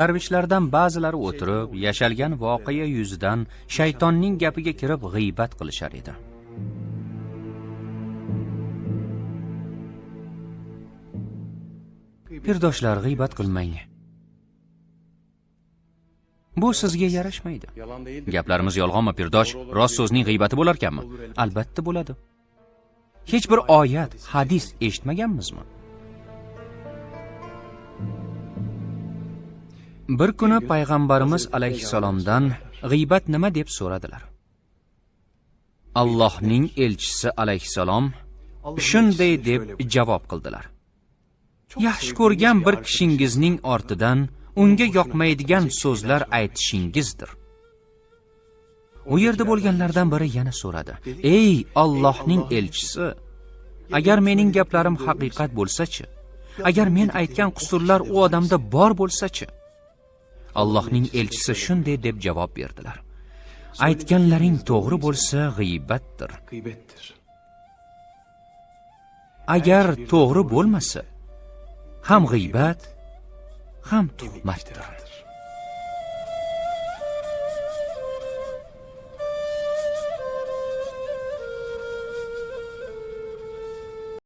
Darvishlardan ba'zilari o'tirib, yashalgan voqea yuzidan shaytonning gapiga kirib g'iybat qilishar edi. Pirdoshlar, g'iybat qilmang. Bu sizga yarashmaydi. Gaplarimiz yolg'onmi, pirdosh? Rost so'zning g'iybati bo'larkanmi? Albatta bo'ladi. Hech bir oyat, hadis eshitmaganmizmi? Bir kuni payg'ambarimiz alayhissalomdan g'iybat nima deb so'radilar. Allohning elchisi alayhissalom shunday deb javob qildilar: yaxshi ko'rgan bir kishingizning ortidan unga yoqmaydigan so'zlar aytishingizdir. U yerda bo'lganlardan biri yana so'radi: ey Allohning elchisi, agar mening gaplarim haqiqat bo'lsa-chi? Agar men aytgan qusurlar u odamda bor bo'lsa-chi? Allohning elchisi shunday deb javob berdilar: aytganlaring to'g'ri bo'lsa g'iybatdir. Agar to'g'ri bo'lmasa, ham g'iybat, ham tuhmatdir.